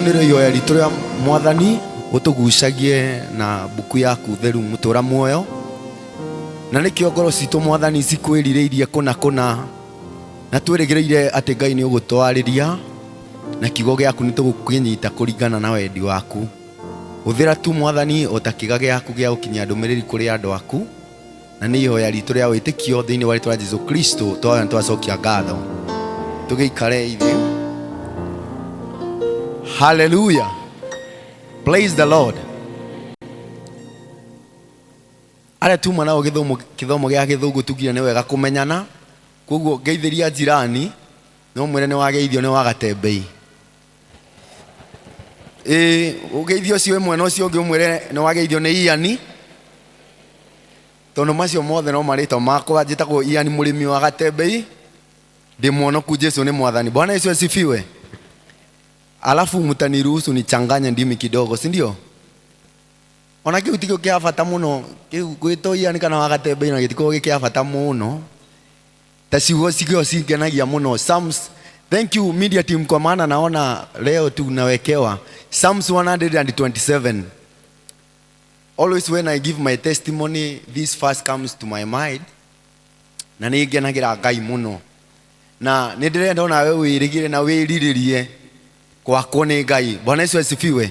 Nĩrĩo ihoya ritũ rĩa Mwathani ũtũgucagie na mbuku yaku theru mũtũra muoyo na nĩkĩo ngoro citũ Mwathani cikwĩrirĩirie kũna kũna na twĩrĩgĩrĩire atĩ Ngai nĩ ũgũtwarĩria na kiugo gĩaku nĩ tũgũkĩnyita kũringana na wendi waku. Hũthĩra tu Mwathani o ta kĩga gĩaku gĩa gũkinyia ndũmĩrĩri kũrĩ andũ aku na nĩ ihoya ritũ rĩa wĩtĩkio thĩinĩ wa rĩtwa rĩa Jesu Kristo twahoya na twacokia ngatho. Tũgĩikare ithe. Hallelujah. Praise the Lord. Arĩa tuma nao gĩthomo gĩthomo gĩa gĩthũngũ tugire nĩ wega kũmenyana koguo ngeithĩria jirani no mwĩre nĩ wageithio nĩ wagatembei. Ĩĩ ũgeithio ũcio wĩ mwena ũcio ũngĩ ũmwĩre nĩ wageithio nĩ Ian tondũ macio mothe no marĩtwa makwa njĩtagwo Ian mũrĩmi wa Gatembei ndĩ mwonoku Jesu nĩ mwathani. Bwana Yesu asifiwe. Alafu mtaniruhusu nichanganye ndimi kidogo, si ndio? Ona kĩu tikĩo kĩa bata mũno kĩu gwĩtwo Ian kana wa Gatembei na gĩtikoragwo gĩ kĩa bata mũno ta ciugo cikio cingenagia mũno. Psalms, thank you media team kwa maana naona leo tunawekewa Psalms 127. Always when I give my testimony this first comes to my mind na nĩ ngenagĩra Ngai mũno na nĩ ndĩrenda onawe wĩrĩgĩre na wĩrirĩrie gwakwo nĩ Ngai. Bwana Yesu asifiwe.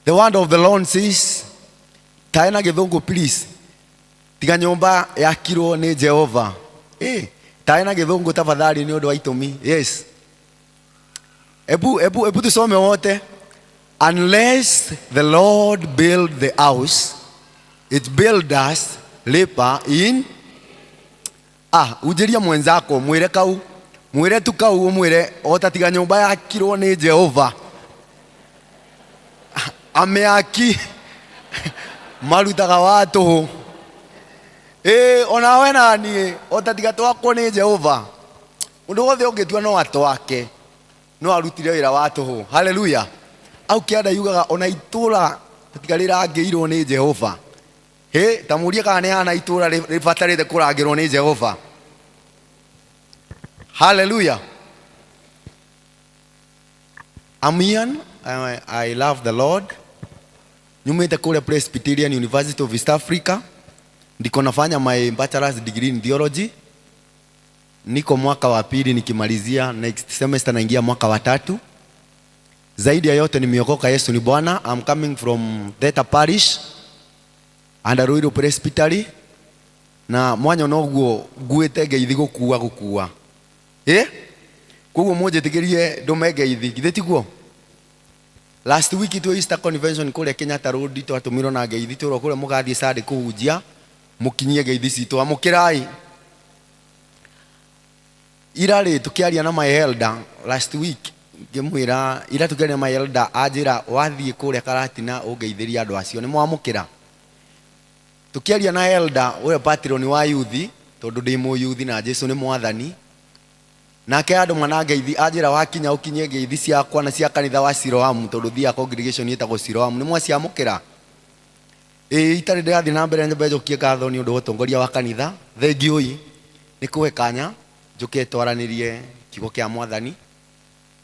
The word of the Lord says, tae na gĩthũngũ please. Tiga nyũmba yakirwo nĩ Jehova. Eh, tae na gĩthũngũ tafadhali nĩ ũndũ wa itũmi. Yes. Ebu, ebu, ebu tusome wote. Unless the Lord build the house, its builders labor in. Ah, unjĩria mwenzako mwĩre kau mwĩre tu kau ũmwĩre ota tiga nyũmba yakirwo nĩ Jehova amĩaki marutaga wa tũhũ ĩĩ onawe na niĩ ota tiga twakwo nĩ Jehova ũndũ wothe ũngĩtua no atwake no arutire wĩra wa tũhũ. Haleluya! Au kĩanda yugaga ona itũra tiga rĩrangĩirwo nĩ Jehova. Hĩ, ta mũrie kana nĩ hana itũra rĩbatarĩte kũrangĩrwo nĩ Jehova. Haleluya! I'm Ian. I love the Lord. Nyumĩte kũrĩa Presbyterian University of East Africa. Ndiko nafanya my bachelor's degree in theology. Niko mwaka wa pili nikimalizia next semester naingia mwaka wa tatu. Zaidi ya yote nimeokoka, Yesu ni Bwana. I'm coming from Theta Parish under Ruiru Presbytery na mwanya noguo nguĩte ngeithi gũkua gũkua ĩ koguo mũnjĩtĩkĩrie ndũme ngeithi githĩ tiguo? Last week twĩ Easter Convention kũrĩa Kenyatta Road twatũmirwo na ngeithi twĩrwo kũrĩa mũgathiĩ Sunday kũhunjia mũkinyie ngeithi citũ amũkĩrai. Ira rĩ tũkĩaria na my elder last week ngĩmwĩra ira tũkĩaria na my elder anjĩra wathiĩ kũrĩa Karatina ũngeithĩrie andũ acio nĩ mwamũkĩra. Tũkĩaria na elder ũrĩa patron wa youth tondũ ndĩ mũyuthi na Jesu nĩ mwathani nake andũma na ngeithi anjĩra wakinya ũkinyie ngeithi ciakwa na cia kanitha wa Siloamu tondũ thiaga congregation ĩtagwo Siloamu nĩ mwaciamũkĩra. Ĩĩ itarĩ ndĩrathiĩ na mbere nyambe njokie ngatho nĩ ũndũ wa ũtongoria wa kanitha. Thengiũi nĩ kũhe kanya njũke twaranĩrie kiugo kĩa mwathani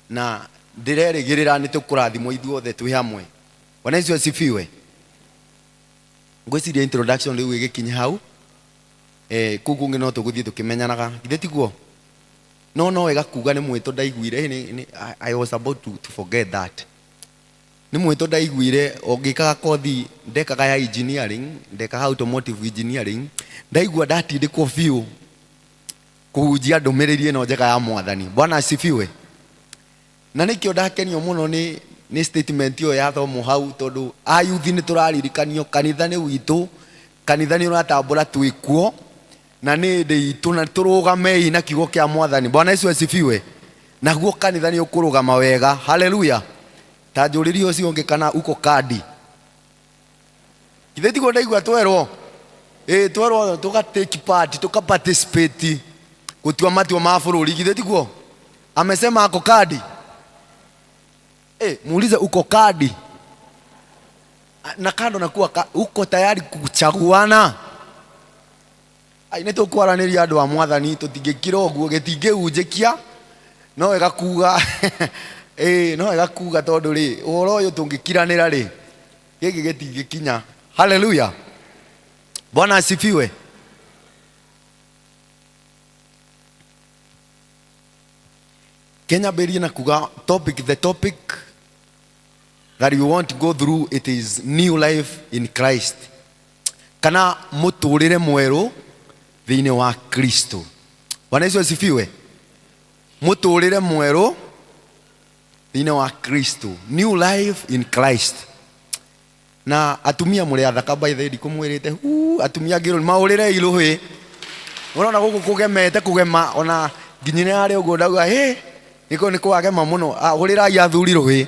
na ndĩrerĩgĩrĩra nĩ tũkũrathimwo ithuothe twĩ hamwe. Bwana Yesu asifiwe. Ngwĩciria introduction rĩu ĩgĩkinye hau. Eh, kũu kũngĩ no tũgũthiĩ tũkĩmenyanaga. Githĩ tiguo? No no wega kuga nĩ mwĩto ndaiguire. I was about to forget that. Nĩ mwĩto ndaiguire o ngĩkaga kothi ndekaga ya engineering, ndekaga automotive engineering, ndaigua ndatindĩkwo biũ kũhunjia ndũmĩrĩri ĩno njega ya mwathani. Bwana asifiwe. Na nĩkĩo ndakenio mũno nĩ nĩ statement ĩyo yathomwo hau tondũ ayuthi nĩ tũraririkanio kanitha nĩ witũ, kanitha nĩ ũratambũra twĩkuo na nĩ hĩndĩ itũ na tũrũgamei na kiugo kĩa mwathani. Bwana Yesu asifiwe. Naguo kanitha nĩ ũkũrũgama wega. Haleluya. Ta njũrĩrie ũcio ũngĩ kana uko kadi. Githĩ tiguo ndaigua twerwo? Ĩĩ twerwo tũka take part, tũka participate gũtua matua ma bũrũri. Githĩ tiguo? Amesema ako kadi. Eh, muulize uko kadi. Na kando na kuwa ka, uko tayari kuchaguana? Ai nĩ tũkwaranĩria andũ a mwathani tũtingĩkira ũguo gĩtingĩhunjĩkia no wega kuga. Ĩĩ no wega kuga tondũ rĩ ũhoro ũyũ tũngĩkiranĩra rĩ gĩkĩ gĩtingĩkinya. Haleluya, Bwana asifiwe. Kenya mbĩrie na kuga topic, the topic that we want to go through, it is new life in Christ, kana mũtũrĩre mwerũ thĩinĩ wa Kristo. Bwana Yesu asifiwe. Mũtũrĩre mwerũ thĩinĩ wa Kristo, new life in Christ. Na atumia mũrĩ athaka, by the way, ndikũmwĩrĩte. Huu, atumia ngĩrwo maũrĩre irũhĩ ũrona gũkũ kũgemete kũgema ona nginyire harĩa ũguo ndauga hĩ nĩko nĩ kwagema mũno. Ah, hũrĩrai athuri rũhĩ,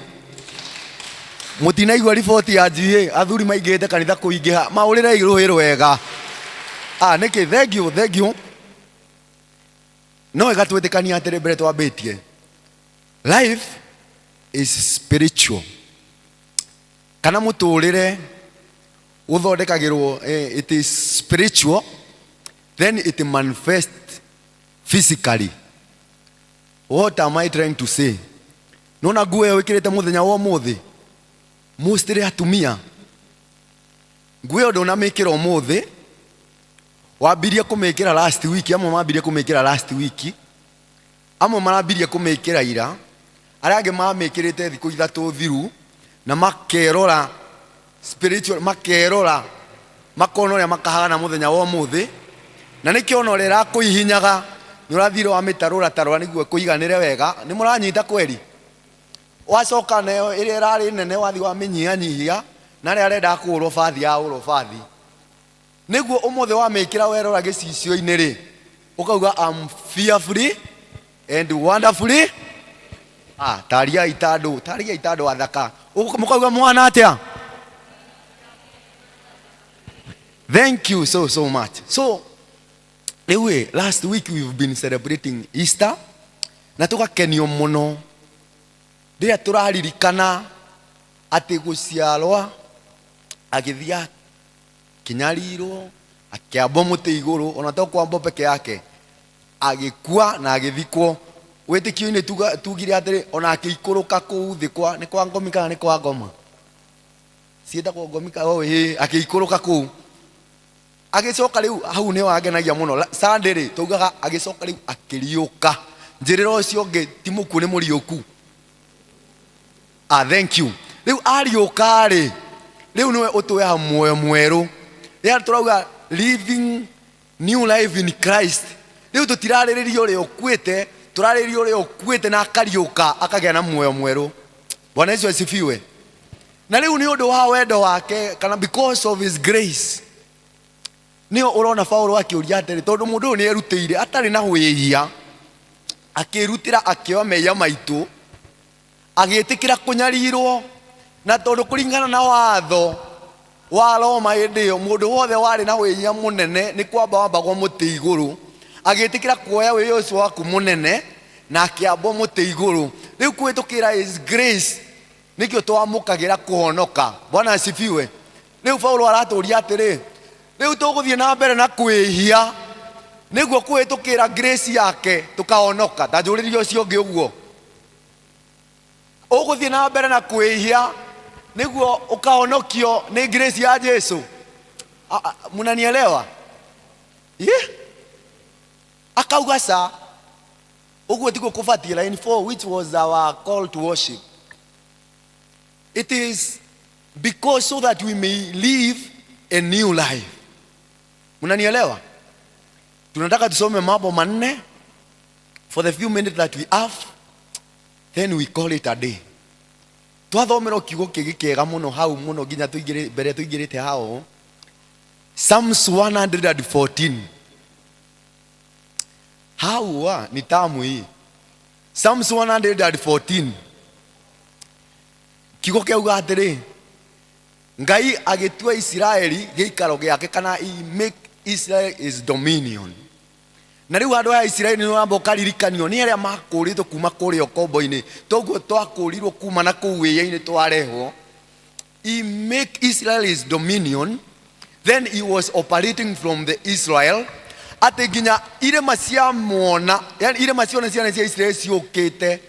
mũtinaigua riboti ya GA athuri maingĩhĩte kanitha kũingĩha, mahũrĩrei rũhĩ rwega. Ah, nĩkĩ? Thank you, thank you. No wega twĩtĩkania atĩrĩ mbere twambĩtie, life is spiritual, kana mũtũrĩre ũthondekagĩrwo, it is spiritual, then it manifest physically. What am I trying to say? Nona nguo ĩyo wĩkĩrĩte mũthenya wa ũmũthĩ, mostly atumia, nguo ĩyo ndũnamĩkĩra ũmũthĩ, wambirie kũmĩkĩra last week. Amwe mambirie kũmĩkĩra last week, amwe marambirie kũmĩkĩra ira, arĩa angĩ mamĩkĩrĩte thikũ 3 thiru, na makerora spiritual, makerora makona ũrĩa makahana mũthenya wa ũmũthĩ, na nĩkĩo ona ũrĩa ĩrakũhihinyaga nĩ ũrathire wamĩtarũra tarũra nĩguo ĩkũiganĩre wega. Nĩ mũranyita kweri? Wacoka nayo ĩrĩa ĩrarĩ nene wathi wamĩnyihanyihia, na arĩa arendaga kũhũrwo bathi yahũrwo bathi, nĩguo ũmũthĩ wamĩkĩra werora gĩcicio-inĩ rĩ ũkauga, "I'm fearfully and wonderfully." Ah, tariai ta andũ, tariai ta andũ athaka. Mũkauga mwana atĩa? Thank you so so much. So rĩu ĩ, last week we've been celebrating Easter, na tũgakenio mũno rĩrĩa tũraririkana atĩ gũciarwa, agĩthiĩ akĩnyarirwo, akĩambwo mũtĩ igũrũ, ona to kwambwo peke yake, agĩkua na agĩthikwo. Wĩtĩkio-inĩ tugire atĩrĩ ona akĩikũrũka kũu thĩ kwa nĩ kwa ngomi kana nĩ kwa ngoma ciĩtagwo ngomi ka oh, ĩĩ, akĩikũrũka kũu, agĩcoka rĩu hau nĩ wangenagia mũno. Sunday rĩ taugaga agĩcoka rĩu akĩriũka. Njĩrĩra ũcio ũngĩ ti mũkuũ, nĩ mũriũku. Ah, thank you. Rĩu ariũka rĩ, rĩu nĩwe ũtũheaga muoyo mwerũ. Rĩrĩa tũrauga living new life in Christ, rĩu tũtirarĩrĩria ũrĩa ũkuĩte, tũrarĩrĩria ũrĩa ũkuĩte na akariũka akagĩa na muoyo mwerũ. Bwana Yesu asifiwe. Na rĩu nĩ ũndũ wa wendo wake, kana because of his grace, nĩyo ũrona Paulo akĩũria atĩrĩ, tondũ mũndũ ũyũ nĩ erutĩire atarĩ na wĩhia, akĩrutĩra, akĩoya mehia maitũ, agĩtĩkĩra kũnyarirwo, na tondũ kũringana na watho wa Roma hĩndĩ ĩyo mũndũ wothe warĩ na wĩhia mũnene nĩ kwamba wambagwo mũtĩ igũrũ, agĩtĩkĩra kuoya wĩhia ũcio waku mũnene na akĩambwo mũtĩ igũrũ. Rĩu kũhĩtũkĩra his grace nĩkĩo twamũkagĩra kũhonoka. Bwana asifiwe. Rĩu Paulo aratũria atĩrĩ, rĩu tũgũthiĩ na mbere na kwĩhia nĩguo kũhĩtũkĩra grace yake tũkahonoka? Ta njũrĩrie ũcio ũngĩ ũguo, ũgũthiĩ na mbere na kwĩhia nĩguo ũkahonokio nĩ grace ya Jesu? Ah, ah, mnanielewa? Yeah? Akauga ca ũguo tiguo kũbatiĩ. Line 4, which was our call to worship, it is because so that we may live a new life. Mnanielewa? Tunataka tusome mambo manne for the few minutes that we have, then we call it a day. Twathomera kiugo kĩngĩ kĩega mũno hau mũno nginya tũingĩrĩ mbere tũingĩrĩte hao, Psalms 114. Hau wa ni tamu hii. Psalms 114, kiugo kĩauga atĩrĩ, Ngai agĩtua Isiraeli gĩikaro gĩake, kana he make Israel his dominion. Na rĩu handũ ha Isiraeli nĩ ũramba ũkaririkanio nĩ arĩa makũrĩtwo kuma kũrĩa ũkombo-inĩ, toguo twakũrirwo kuma na kũu wĩya-inĩ twarehwo. He make Israel his dominion, then he was operating from the Israel, atĩ nginya irĩma cia muona, yani irĩma ciona ciana cia Israel ciũkĩte.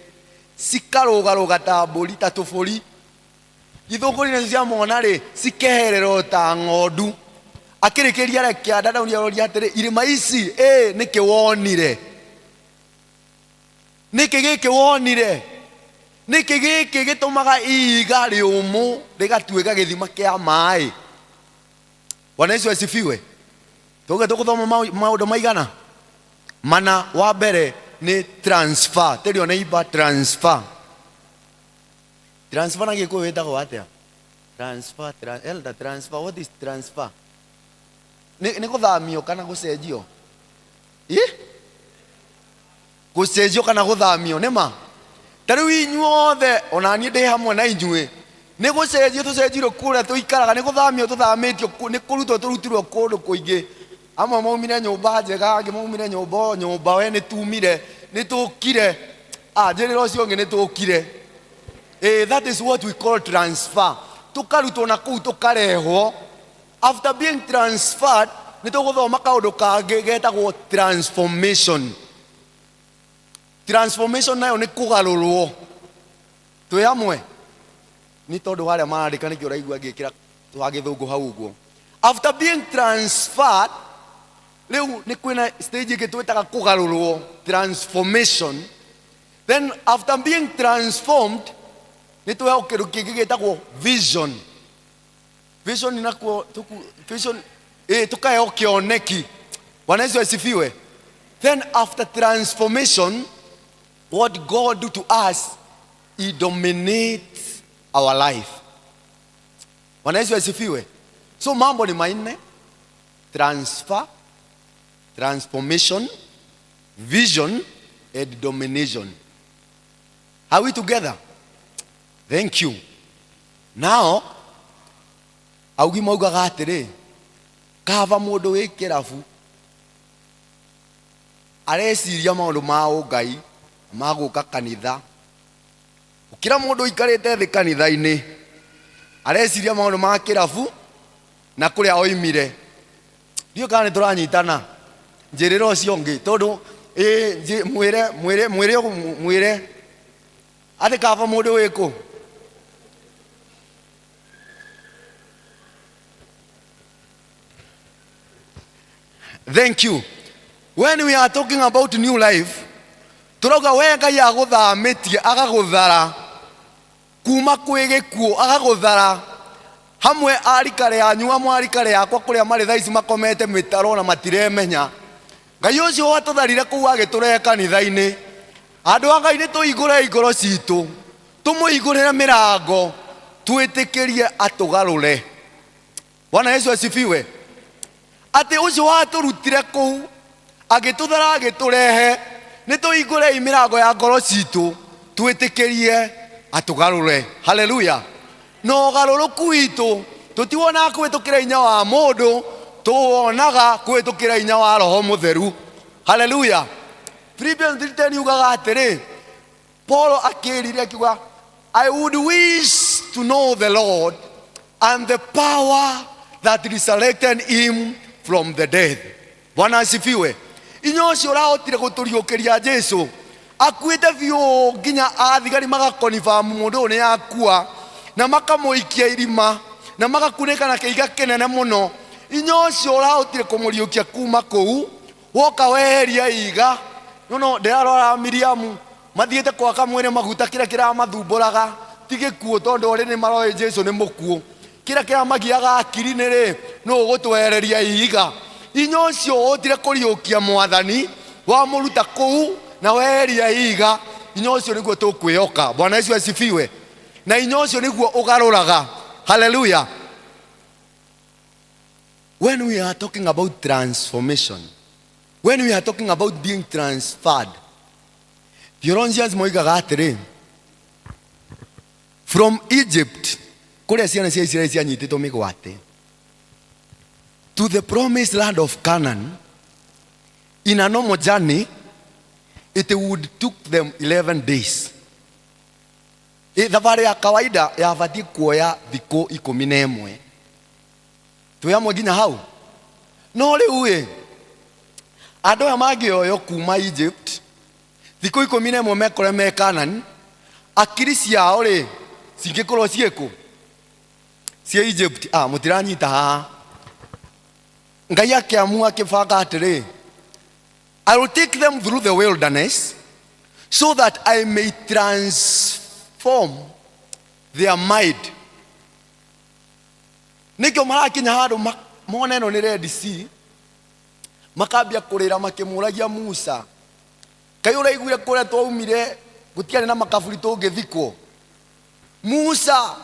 Cikarũgarũga ta mbũri, ta tũbũri. Ithũngũri nacio ciamona rĩ, cikeherera o ta ng'ondu. Akĩrĩkĩria rĩ, kĩanda Daudi aroria atĩrĩ, irĩma ici, ĩ, nĩkĩ wonire? Nĩkĩ gĩkĩ wonire? Nĩkĩ gĩkĩ gĩtũmaga ihiga rĩũmũ rĩgatuĩka gĩthima kĩa maĩ? Bwana Yesu asifiwe. Tuge tũgũthoma maũndũ maigana mana. Wa mbere nĩ transfer. Tell your neighbor, transfer. Transfer na Gĩkũyũ ĩtagwo atĩa? Transfer, elder, transfer. What is transfer? Nĩ gũthamio kana gũcenjio? Ĩ? Gũcenjio kana gũthamio nĩ ma. Ta rĩu inyuothe, ona niĩ ndĩ hamwe na inyuĩ, nĩ gũcenjio tũcenjirwo kũrĩa tũikaraga, nĩ gũthamio tũthamĩtio, nĩ kũrutwo tũrutirwo kũndũ kũingĩ. Amwe maumire nyũmba njega, angĩ maumire nyũmba o nyũmba, we nĩ tumire, nĩ tũkire. Ah, njĩrĩra ũcio ũngĩ nĩ tũkire. That is what we call transfer. Tũkarutwo na kũu tũkarehwo. After being transferred, nĩ tũgũthoma kaũndũ kangĩ getagwo transformation. Transformation nayo nĩ kũgarũrwo. Twĩ hamwe? Nĩ tondũ wa arĩa marandĩka nĩkĩo ũraigua ngĩkĩra twa gĩthũngũ hau ũguo. After being transferred, rĩu nĩ kwĩna stage ĩngĩ twĩtaga kũgarũrwo, transformation. Then after being transformed, nĩ tũheo kĩndũ kĩngĩ gĩtagwo vision. Vision nakuo tuku, vision tukaheo kĩoneki. Bwana Yesu asifiwe. Then after transformation, what God do to us, he dominates our life. Bwana Yesu asifiwe. So mambo ni manne: transfer, transformation, vision and domination. Are we together? Thank you. Now, augi maugaga atĩrĩ, kaba mũndũ wĩ kĩrabu areciria maũndũ ma ũngai ma gũka kanitha, gũkĩra mũndũ ũikarĩte thĩ kanitha-inĩ areciria maũndũ ma kĩrabu na kũrĩa oimire. Ndiũĩ kana nĩ tũranyitana. Njĩrĩra ũcio ũngĩ tondũ mwĩre mwĩre mwĩre mwĩre atĩ kaba mũndũ wĩkũ. Thank you. When we are talking about new life, turauga we Ngai agũthamĩtie agagũthara kuma kwĩ gĩkuũ, agagũthara hamwe a rika rĩanyu, amwe a rika rĩakwa kũrĩa marĩ thaa ici makomete mĩtaro na matiremenya. Ngai ũcio watũtharire kũu agĩtũrehe kanitha-inĩ. Andũ a Ngai nĩ tũhingũre ngoro citũ, tũmũhingũrĩre mĩrango, twĩtĩkĩrie atũgarũre. Bwana Yesu asifiwe. Atĩ ũcio watũrutire kũu agĩtũthara agĩtũrehe, nĩ tũhingũrei mĩrango ya ngoro citũ, twĩtĩkĩrie atũgarũre. Haleluya. Na ũgarũrũku witũ tũtiwonaga kũhĩtũkĩra hinya wa mũndũ, tũwonaga kũhĩtũkĩra hinya wa Roho Mũtheru. Haleluya. Philippians 3:10 yugaga atĩrĩ, Paul akĩrire akiuga, I would wish to know the Lord and the power that resurrected him from the dead. Bwana asifiwe. Inya ũcio ũrahotire gũtũriũkĩria Jesu akuĩte biũ nginya athigari magakonifam mũndũ ũyũ nĩ akua, na makamũikia irima na magakunĩka na kĩiga kĩnene mũno. Inya ũcio ũrahotire kũmũriũkia kuma kũu, woka weheria iga. No ndĩrarora Miriamu mathiĩte gwaka mwĩrĩ maguta, kĩrĩa kĩramathumbũraga ti gĩkuũ, tondũ orĩ nĩ maroĩ Jesu nĩ mũkuũ. Kĩrĩa kĩramagiaga akiri nĩ rĩ, nũ ũgũtwehereria ihiga? Inya ũcio ũhotire kũriũkia Mwathani, wamũruta kũu na weheria ihiga, inya ũcio nĩguo tũkwĩhoka. Bwana Yesu asifiwe. Na inya ũcio nĩguo ũgarũraga. Haleluya. When we are talking about transformation, when we are talking about being transferred, theologians moigaga atĩrĩ, from Egypt, kũrĩa ciana cia Isiraeli cianyitĩtwo mĩgwate, to the promised land of Canaan, in a normal journey, it would took them 11 days. Thabarĩ ya kawaida yabatiĩ kuoya thikũ 11. Twĩ hamwe nginya hau? No rĩu ĩ, andũ aya mangĩoywo kuma Egypt thikũ 11 mekore me Canaan, Akiri ciao rĩ cingĩkorwo ciĩkũ? Ciĩ Egypt. Ah, mũtiranyita haha. Ngai akĩamua akĩbanga atĩrĩ, I will take them through the wilderness so that I may transform their mind. Nĩkĩo marakinya handũ mona ĩno nĩ Red Sea, makambia kũrĩra makĩmũragia Musa, Kaĩ ũraiguire kũrĩa twaumire gũtiarĩ na makaburi tũngĩthikwo? Musa,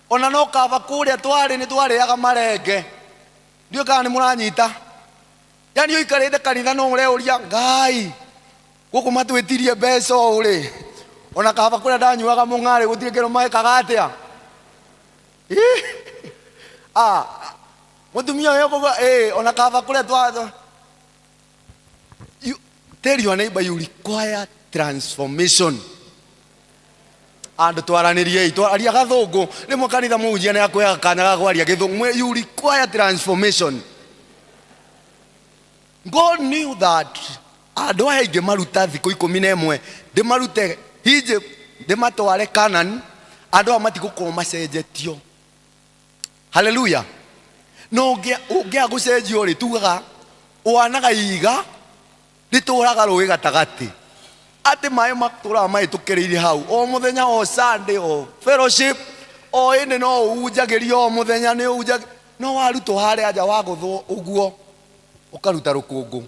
ona no kaba kũrĩa twarĩ nĩ twarĩaga marenge. Ndiũĩ kana nĩ mũranyita. Yani ũikarĩte kanitha no ũreũria Ngai, gũkũ matwĩtirie mbeca ũũ rĩ, ona kaba kũrĩa ndanyuaga mũng'arĩ gũtirĩ kĩndũ mekaga atĩa? Ih! Ah, mũtumia ũyũ ũkauga ĩ ona kaba kũrĩa twa You tell your neighbor you require transformation. Andũ twaranĩriei, twaria gathũngũ. Rĩmwe kanitha mũhunjia nĩ akũheaga kanya ga kwaria gĩthũngũ. Mwe, You require transformation. God knew that andũ aya ingĩmaruta thikũ 11 ndĩmarute Egypt ndĩmatware Canaan, andũ aya matigũkorwo macenjetio. Haleluya. No ũngĩaga gũcenjio rĩ, tugaga ũhanaga ihiga rĩtũraga rũĩ gatagatĩ, atĩ maĩ matũraga mahĩtũkĩrĩire hau o mũthenya, o Sunday, o fellowship, o ĩndĩ no ũhunjagĩrio o mũthenya, nĩ ũhunjagĩrio, no warutwo harĩa nja wagũthwo ũguo ũkaruta rũkũngũ.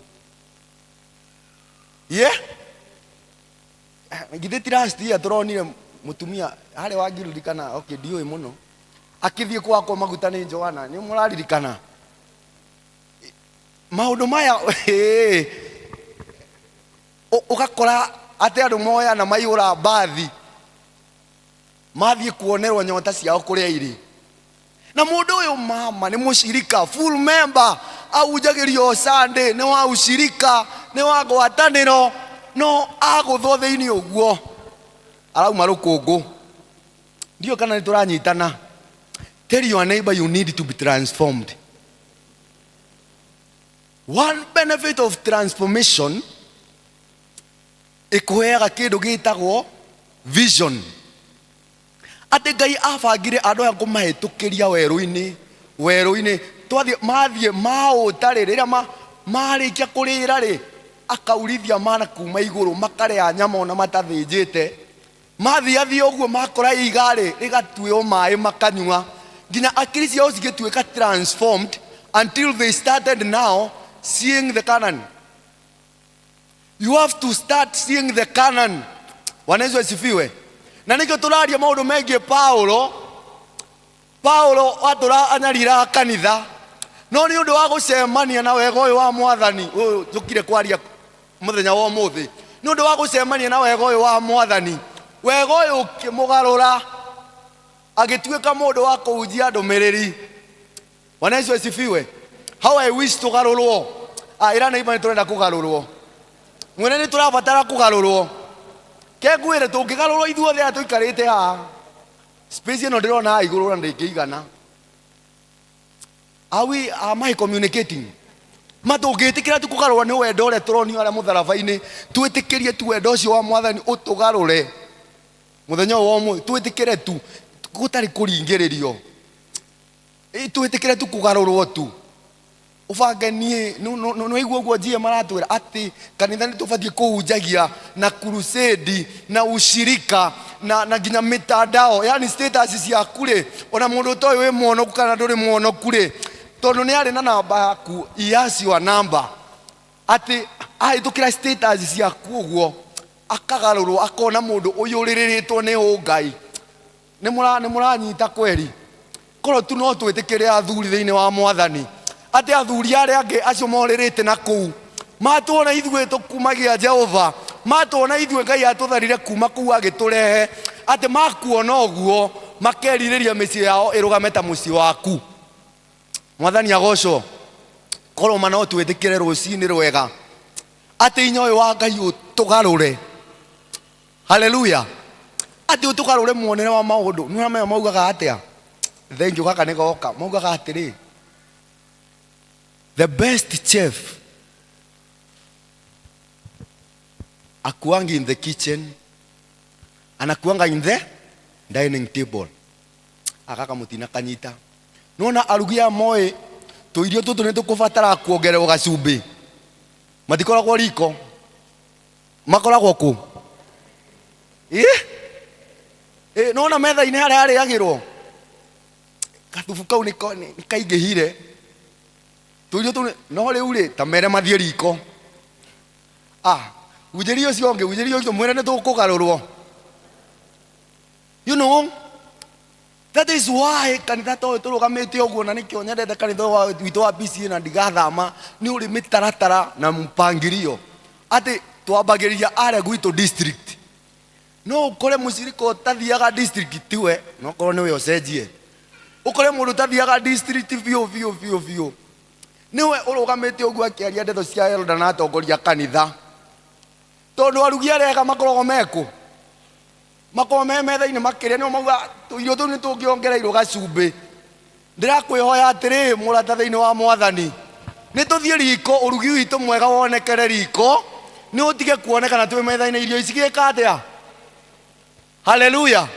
Ye githĩ ti last year tũronire mũtumia harĩa wangĩririkana? Okay, ndiũĩ mũno, akĩthiĩ kwakwo maguta nĩ Joana, nĩ mũraririkana maũndũ maya? Ĩĩ. Ũgakora atĩ andũ moya na maihũra mbathi mathiĩ kuonerwo nyota ciao kũrĩa irĩ, na mũndũ ũyũ mama nĩ mũcirika, full member, ahunjagĩrio Sunday, nĩ wa ushirika, nĩ wa ngwatanĩro, no agũthwo thĩinĩ ũguo arauma rũkũngũ. Ndiũĩ kana nĩ tũranyitana. Tell your neighbor you need to be transformed. One benefit of transformation, ĩkũheaga kĩndũ gĩtagwo vision, atĩ Ngai abangire andũ aya kũmahĩtũkĩria werũ-inĩ. Werũ-inĩ twathiĩ, mathiĩ maũta rĩ, rĩrĩa marĩkia kũrĩra rĩ, akaurithia mana kuma igũrũ, makarĩa nyama ona matathĩnjĩte. Mathiathiĩ ũguo makora ihiga rĩ, rĩgatuĩo maĩ makanyua, nginya akiri ciao cigĩtuĩka transformed until they started now seeing the Canaan. You have to start seeing the Canaan. Bwana Yesu asifiwe. Na nĩkĩo tũraria maũndũ megiĩ Paulo. Paulo atũra anyariraga kanitha, no nĩ ũndũ wa gũcemania na wega ũyũ wa Mwathani ũyũ njũkire kwaria mũthenya wa ũmũthĩ, nĩ ũndũ wa gũcemania na wega ũyũ wa Mwathani, wega ũyũ ũkĩmũgarũra, agĩtuĩka mũndũ wa kũhunjia ndũmĩrĩri. Bwana Yesu asifiwe. How I wish tũgarũrwo. Ah, ĩra neighbor nĩ tũrenda kũgarũrwo. Mwene nĩ tũrabatara kũgarũrwo. Kengwĩre tũngĩgarũrwo ithuothe aya tũikarĩte haha, space ĩno ndĩrona haha igũrũ na ndĩngĩigana. Are we, am I communicating? Ma tũngĩtĩkĩra tu kũgarũrwo nĩ wendo ũrĩa tũronio harĩa mũtharaba-inĩ, twĩtĩkĩrie tu wendo ũcio wa Mwathani ũtũgarũre mũthenya ũyũ wa ũmũthĩ, twĩtĩkĩre tu gũtarĩ kũringĩrĩrio. Ĩ, twĩtĩkĩre tu kũgarũrwo tu, ũbange niĩ nĩwaigua ũguo njie maratwĩra atĩ kanitha nĩ tũbatiĩ kũhunjagia na crusade na ushirika na nginya mitandao, yani status ciaku rĩ, ona mũndũ ũtoĩ wĩ mwonoku kana ndũrĩ mwonoku rĩ, tondũ nĩ arĩ na namba yaku, he has your number, atĩ ahĩtũkĩra status ciaku ũguo akagarũrwo, akona mũndũ ũyũrĩrĩrĩtwo nĩ ũngai. Nĩ mũranyita kweri? Korwo tu no twĩtĩkĩre athuri thĩinĩ wa Mwathani, atĩ athuri arĩa angĩ acio morĩrĩte na kũu matuona ithuĩ tũkumagia Jehova, matuona ithuĩ Ngai atũtharire kuma kũu agĩtũrehe, atĩ makuona ũguo makerirĩria mĩciĩ yao ĩrũgame ta mũciĩ waku. Mwathani agocwo. Korwo ma no twĩtĩkĩre rũcinĩ rwega atĩ hinya ũyũ wa Ngai ũtũgarũre. Haleluya. Atĩ ũtũgarũre muonere wa maũndũ. Nĩ ũramenya maugaga atĩa? Thank you, gaka nĩ goka. Maugaga atĩrĩ, the best chef akuangi in the kitchen, Anakuanga in the dining table. Agaka mũtina kanyita. Nona arugi aya moĩ tũirio tũtũ nĩ tũkũbatara kuongererwo gacumbĩ. Matikoragwo riko. Makoragwo kũ? Ĩ? Ĩ, nona metha-inĩ harĩa harĩagĩrwo. Gathubu kau nĩ kaingĩhire. Tũirio tũu no rĩu rĩ, ta mere mathiĩ riko. Ah, hunjĩria ũcio ũngĩ, hunjĩria ũcio mwĩre nĩ tũkũgarũrwo. You know, that is why kanitha ta ũyũ tũrũgamĩte ũguo na nĩkĩo nyendete kanitha ũyũ witũ wa PCEA na ndigathama nĩ ũrĩ mĩtaratara na mpangilio atĩ twambagĩrĩria arĩa gwitũ district. No ũkore mũcirika ũtathiaga district tiwe, no korwo nĩwe ũcenjie. Ũkore mũndũ ũtathiaga district biũ biũ biũ biũ nĩwe ũrũgamĩte ũguo akĩaria ndeto cia elder na atongoria kanitha. Tondũ arugi arĩa ega makoragwo mekũ? Makoragwo me metha-inĩ makĩrĩa, nĩo mauga tũirio tũu nĩ tũngĩongereirwo gacumbĩ. Ndĩrakwĩhoya atĩrĩ mũrata thĩinĩ wa mwathani, nĩ tũthiĩ riko, ũrugi witũ mwega wonekere riko, nĩ ũtige kuonekana twĩ metha-inĩ irio ici gĩka atĩa? Haleluya!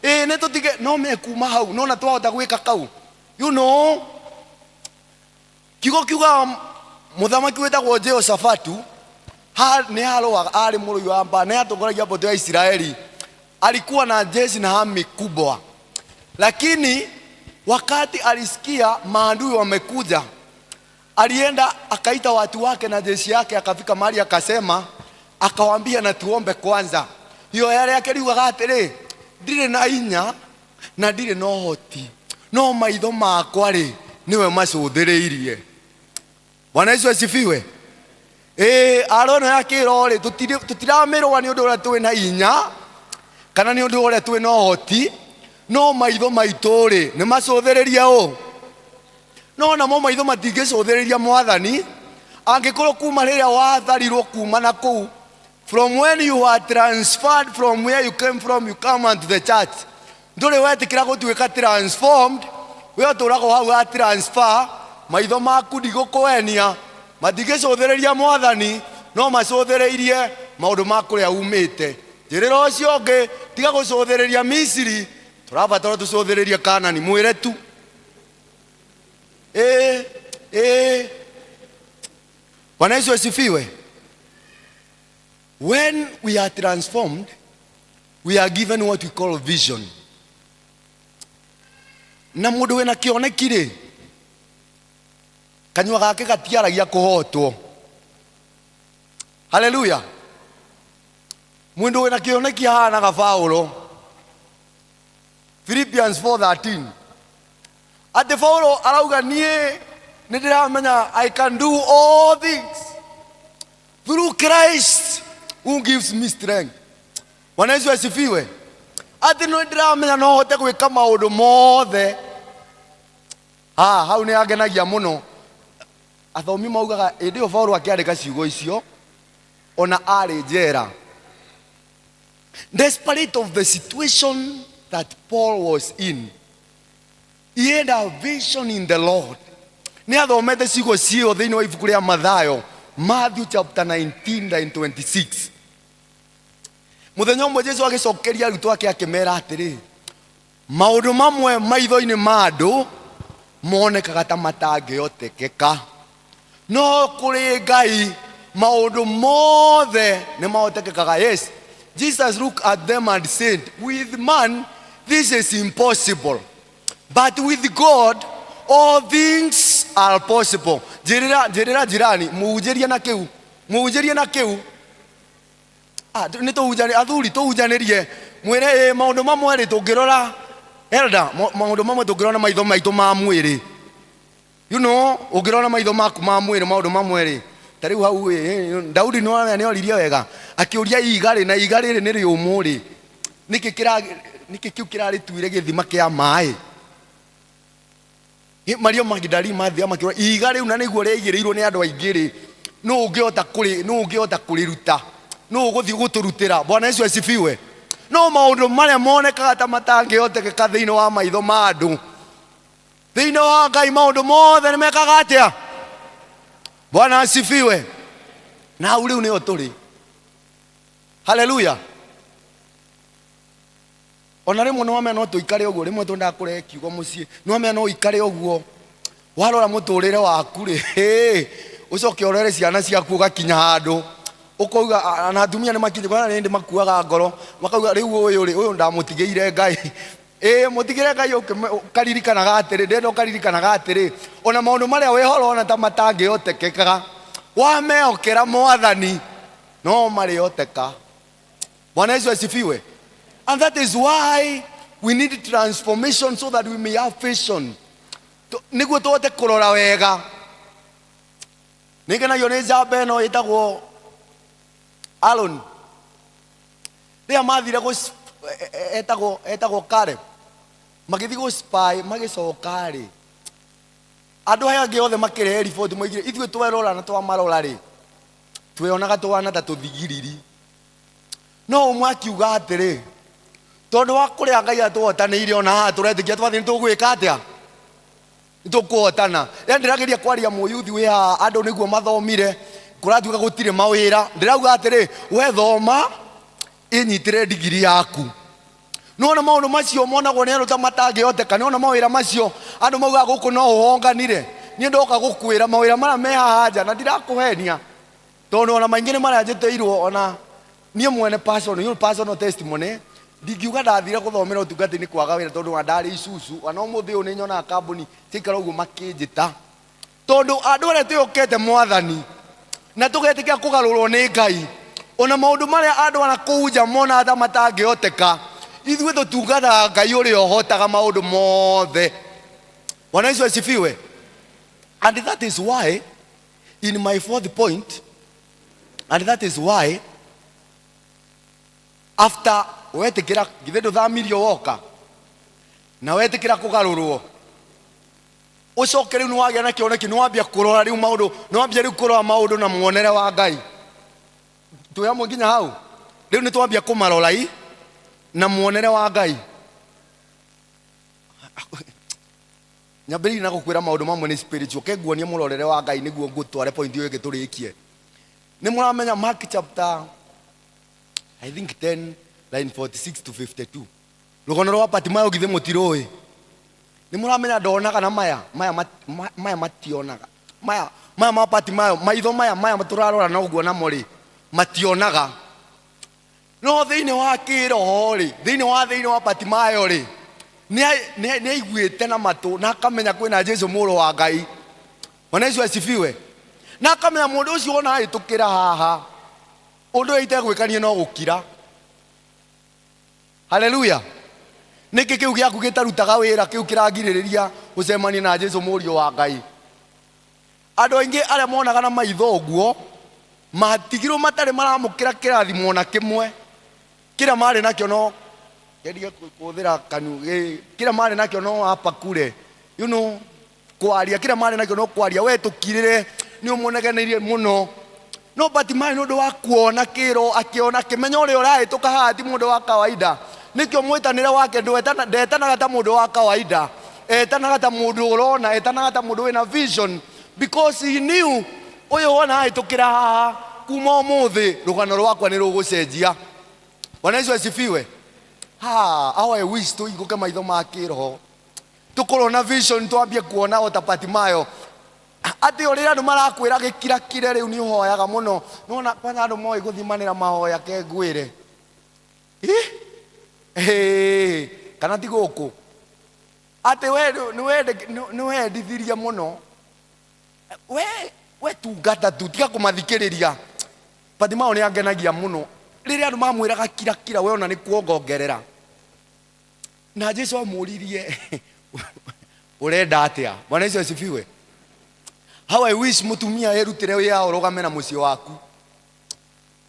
Ĩĩ nĩ tũtige, no mekuma hau, nona twahota gwĩka kau. You know, kiugo kiugaga mũthamaki wĩtagwo Jehoshafatu nĩ arũaga, arĩ mũrũi wa mbaara, nĩ atongoragia mbũtũ ya Isiraeli. Alikuwa na jeshi na army kubwa, lakini wakati alisikia maadui wamekuja, alienda akaita watu wake na jeshi yake, akafika mahali akasema, akawambia na tuombe kwanza. Ihoya rĩake riugaga atĩrĩ, ndirĩ na hinya na ndirĩ na ũhoti, no maitho makwa rĩ nĩwe macũthĩrĩirie. Bwana Yesu asifiwe. Ĩĩ aro ĩno ya kĩro rĩ tũtiramĩrũa nĩ ũndũ ũrĩa twĩ na hinya kana nĩ ũndũ ũrĩa twĩ na ũhoti, no maitho maitũ rĩ nĩ macũthĩrĩrie ũ? No namo maitho matingĩcũthĩrĩria mwathani angĩkorwo kuma rĩrĩa watharirwo kuma na kũu, from when you are transferred from where you came from, you come unto the church, ndũrĩ wetĩkĩra gũtuĩka transformed, we ũtũragwo hau ha transfer, maitho maku ndigũkũhenia matingĩcũthĩrĩria mwathani, no macũthĩrĩirie maũndũ ma kũrĩa umĩte. Njĩrĩra ũcio ũngĩ, tiga gũcũthĩrĩria Misiri, tũrabatara tũcũthĩrĩrie Kanani, mwĩre tu. Ĩĩ, ĩĩ. Bwana Yesu asifiwe. When we are transformed, we are given what we call vision. Na mũndũ wĩna kĩoneki rĩ, kanyua gake gatiaragia kũhotwo. Haleluya. Mũndũ wĩna kĩoneki ahanaga Paulo. Philippians 4:13. Atĩ Paulo arauga niĩ nĩ ndĩramenya I can do all things through Christ who gives me strength. Bwana Yesu asifiwe. Atĩ nĩ ndĩramenya no hote gwĩka maũndũ mothe. Ha, hau nĩ angenagia mũno. Athomi maugaga hĩndĩ ĩyo Paulo akĩandĩka ciugo icio ona arĩ njera. Desperate of the situation that Paul was in, he had a vision in the Lord. Nĩ athomete ciugo ciĩyo thĩinĩ wa ibuku rĩa Mathayo, Matthew chapter 19 and 26. Mũthenya ũmwe Jesu agĩcokeria arutwo ake akĩmera atĩrĩ, maũndũ mamwe maitho-inĩ ma andũ monekaga ta matangĩhotekeka, no kũrĩ Ngai maũndũ mothe nĩ mahotekekaga. Yes, Jesus looked at them and said, with man this is impossible, but with God all things are possible. Njĩrĩra, njĩrĩra jirani, mũhunjĩrie na kĩu, mũhunjĩrie na kĩu. Ah, nĩ tũhunjani athuri tũhunjanĩrie mwĩre ĩ maũndũ mamwe rĩ tũngĩrora elder maũndũ mamwe tũngĩrora na maitho maitũ ma mwĩrĩ, you know, ũngĩrora na maitho maku ma mwĩrĩ maũndũ mamwe rĩ ta rĩu hau ĩ, Daudi nĩ oririe wega akĩũria ihiga rĩ na ihiga rĩrĩ nĩ rĩũmũ rĩ nĩkĩ nĩkĩ kĩu kĩrarĩtuire gĩthima kĩa maĩ. Maria Magdalene mathiaga makĩũra ihiga rĩu na nĩguo rĩaigĩrĩirwo nĩ andũ aingĩ rĩ, nũ ũngĩhota kũrĩ nũ ũngĩhota kũrĩruta, nũ ũgũthiĩ gũtũrutĩra. Bwana Yesu asifiwe. No maũndũ marĩa monekaga ta matangĩhotekeka thĩinĩ wa maitho ma andũ, thĩinĩ wa Ngai maũndũ mothe nĩ mekaga atĩa? Bwana asifiwe. Na hau rĩu nĩho tũrĩ. Haleluya. Ona rĩmwe nĩwamenya no tũikare ũguo, rĩmwe twendaga kũrehe kiugo mũciĩ, nĩwamenya no ũikare ũguo warora mũtũrĩre waku rĩ, hĩ, ũcoke ũrore ciana ciaku ũgakinya handũ ũkauga na atumia nĩ makinya kwana rĩndĩ makuaga ngoro makauga rĩu ũyũ rĩ, ũyũ ndamũtigĩire Ngai. Ĩĩ, mũtigĩre Ngai ũkaririkanaga atĩrĩ, ndĩrenda ũkaririkanaga atĩrĩ, ona maũndũ marĩa wĩhora ona ta matangĩhotekekaga, wamehokera Mwathani no marĩhoteka. Bwana Yesu asifiwe. And that is why we need transformation so that we may have vision. Nĩguo tũhote kũrora wega. Nĩngenagio nĩ njamba ĩno ĩtagwo Aaron. Rĩrĩa mathire gũ etagwo Caleb. Magĩthiĩ gũ spy magĩcoka rĩ. Andũ aya angĩ othe makĩrehe riboti moigire ithuĩ twerora na twamarora rĩ, tweonaga tũhana ta tũthigiriri. No ũmwe akiuga atĩrĩ, tondũ wa kũrĩa Ngai atũhotanĩire ona haha tũretĩkia twathiĩ nĩ tũgwĩka atĩa? Nĩ tũkũhotana. Rĩrĩa ndĩrageria kwaria mũyuthi wĩ haha andũ nĩguo mathomire, kũratuĩka gũtirĩ mawĩra, ndĩrauga atĩrĩ, we thoma, ĩnyitĩre ndigiri yaku. Nĩwona maũndũ macio monagwo nĩ andũ ta matangĩhoteka, nĩwona mawĩra macio andũ maugaga gũkũ no ũhonganire. Niĩ ndoka gũkwĩra mawĩra maya me haha nja na ndirakũhenia, tondũ ona maingĩ nĩ marĩa njĩtĩirwo, ona niĩ mwene personal, you know, personal testimony, ndingiuga ndathire gũthomera ũtungati-inĩ kwaga wĩra, tondũ ona ndarĩ Isuzu, ona ũmũthĩ ũyũ nĩ nyonaga kambuni ciaikara ũguo makĩnjĩta, tondũ andũ arĩa twĩhokete Mwathani na tũgetĩkĩra kũgarũrwo nĩ Ngai, ona maũndũ marĩa andũ a kũu nja monaga ta matangĩhoteka, ithuĩ tũtungataga Ngai ũrĩa ũhotaga maũndũ mothe. Bwana Yesu asifiwe. And that is why in my fourth point, and that is why after wetĩkĩra, githĩ ndũthamirio woka na wetĩkĩra kũgarũrwo, ũcoke rĩu nĩwagĩa na kĩoneki, nĩwambia kũrora rĩu maũndũ, nĩwambia rĩu kũrora maũndũ na muonere wa Ngai. Twĩ hamwe nginya hau? Rĩu nĩtwambia kũmarora i na muonere wa Ngai. Nyambĩrĩirie na gũkwĩra maũndũ mamwe nĩ spiritual, ke nguonie mũrorere wa Ngai nĩguo ngũtware point ĩyo ĩngĩ tũrĩkie. Nĩ mũramenya Mark chapter I think 10 line 46 to 52, rũgano rwa Bartimayo, githĩ mũtirũĩ? Nĩ mũramenya ndonaga na maya, maya maya mationaga, maya, maya ma Bartimayo, maitho maya, maya tũrarora na ũguo namo rĩ, mationaga. No thĩinĩ wa kĩroho rĩ, thĩinĩ wa Bartimayo rĩ, nĩ aiguĩte na matũ na akamenya kwĩna Jesu mũrũ wa Ngai. Bwana Yesu asifiwe. Na akamenya mũndũ ũcio wona ahĩtũkĩra haha, ũndũ ũyũ itegwĩkania no gũkira. Haleluya. Nĩkĩ kĩu gĩaku gĩtarutaga wĩra, kĩu kĩragirĩrĩria gũcemania na Jesu mũriũ wa Ngai? Andũ aingĩ arĩa monaga na maitho ũguo matigirwo matarĩ maramũkĩra kĩrathimo ona kĩmwe. Kĩrĩa marĩ nakĩo no ngendige kũhũthĩra kanu, kĩrĩa marĩ nakĩo no hapa kure, you know, kwaria, kĩrĩa marĩ nakĩo no kwaria, we tũkirĩre nĩ ũmũnegeneirie mũno. No Bartimayo nĩ ũndũ wa kuona kĩro, akĩona, akĩmenya ũrĩa ũrahĩtũka haha ti mũndũ wa kawaida. Nĩkĩo mwĩtanĩre wake ndetanaga ta mũndũ wa kawaida, etanaga ta mũndũ ũrona, etanaga ta mũndũ wĩna vision, because he knew ũyũ wona ahĩtũkĩra haha kuma ũmũthĩ rũgano rwakwa nĩ rũgũcenjia. Bwana Yesu asifiwe. Ha, how I wish tũhingũke maitho ma kĩroho, tũkorwo na vision, twambie kuona o ta Bartimayo, atĩ o rĩrĩa andũ marakwĩra gĩkirakire rĩu nĩ ũhoyaga mũno. Nĩwona kwanza andũ moĩ gũthimanĩra mahoya, ke ngwĩre. Ih? Ĩĩ, kana ti gũkũ atĩ we nĩwendithirie mũno, we tungata tu, tiga kũmathikĩrĩria. Bartimayo nĩ angenagia mũno rĩrĩa andũ mamwĩraga kira kira, we ona nĩ kuongongerera. Na Jesu amũririe ũrenda atĩa? Bwana Yesu asifiwe. How I wish mũtumia erutĩre wĩra ũrũgame na mũciĩ waku.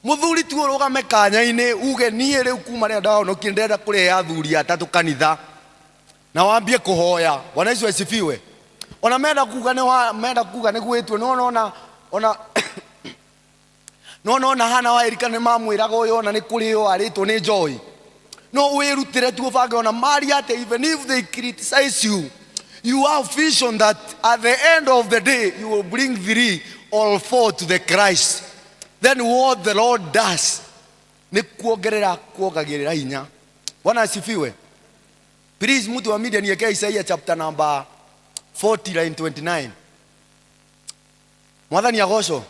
Mũthuri tu ũrũgame kanya-inĩ uge niĩ rĩu kuma rĩrĩa ndahonokire ndĩrenda kũrehe athuri atatũ kanitha, na wambie kũhoya. Bwana Yesu asifiwe. Ona menda kuga nĩ wa, menda kuga nĩ gwĩtwo, nĩ ona, ona, nĩ ona Hana wa Elikana nĩ mamwĩraga ũyũ ona nĩ kũrĩo arĩtwo nĩ joy. No wĩrutĩre tu ũbange ona maria atĩ even if they criticize you, you have vision that at the end of the day you will bring 3 or 4 to the Christ. Then what the Lord does nĩ kuongerera kuongagĩrĩra hinya. Bwana asifiwe. Please, mtu wa media niekee Isaia chapter number 40 line 29. Mwathani agocwo.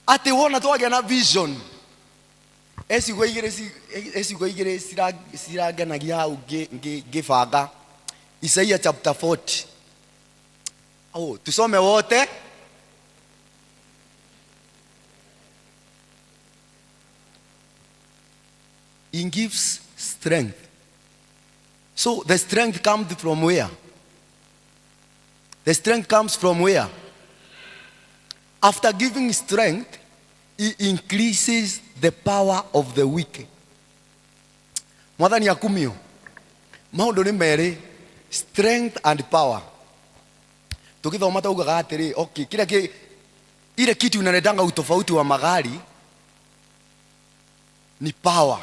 Atĩ wona twagĩa na vision, e ciugo igĩrĩ e ciugo igĩrĩ cirangenagia hau ngĩbanga. Isaia chapter 40. Oh, tusome wote. He gives strength. So the strength comes from where? The strength comes from where? After giving strength, he increases the power of the weak. Mwathani akumio. Maũndũ nĩ merĩ, strength and power. Tũgĩthoma taugaga atĩrĩ, okay, kĩrĩa kĩ ile kitu inaletanga utofauti wa magari ni power.